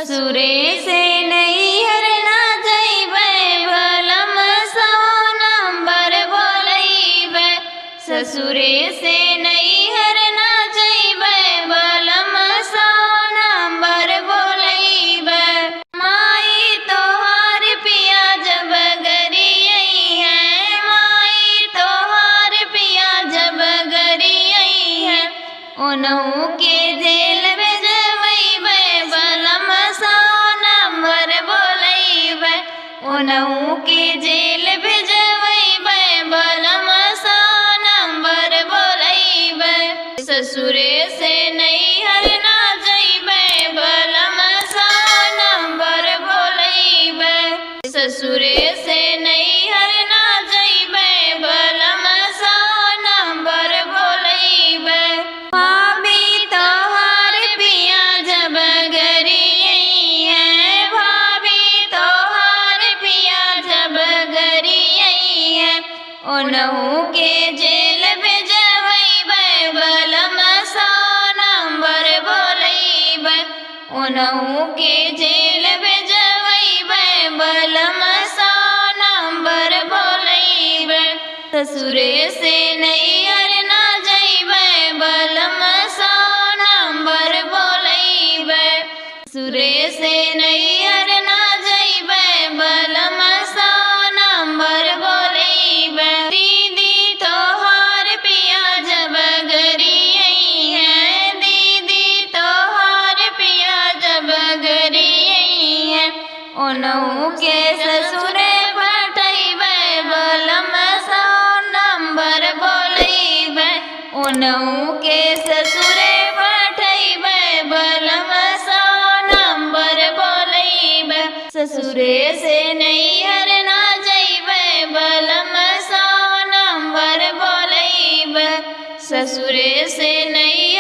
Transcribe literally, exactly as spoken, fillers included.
ससुरे से नैहर ना जइबै, बलम सौ नंबर बोलइबै। ससुरे से नैहर ना जइबै, बलम सौ नंबर बोलइबै। माई तोहार पिया जब गरियइहैं, माई तोहार पिया जब गरियइहैं, ओनहु के जेल भेजवइबै, बलम सौ नंबर बोलइबै। ओनहु के जेल भेजवइबै, बलम सौ नंबर बोलइबै। ससुरे से नैहर ना जइबै, बलम सौ नंबर बोलइबै। ससुरे से नैहर ना जइबै, बलम सौ नंबर बोलइबै। भाभी तोहार पिया जब गरियइहैं, भाभी तोहार पिया जब गरियइहैं, ओनहु के जेल भेजवइबै, बलम सौ नंबर बोलइबै। ओनहु के जेल भेजवइबै, बलम सौ नंबर बोलइबै। ससुरे से नैहर ना जइबै, बलम सौ नंबर बोलइबै। ससुरे से नैहर ना जइबै, बलम सौ नंबर बोलइबै। दीदी तोहार पिया जब गरियइहैं, दीदी तोहार पिया जब गरियइहैं, ओनहु के ससुरे पठइबै, बलम सौ नंबर बोलइबै। ओनहु के ससुरे पठइबै, बलम सौ नंबर बोलइबै। ससुरे से नैहर ना जइबै, बलम सौ नंबर बोलइबै। ससुरे से नैहर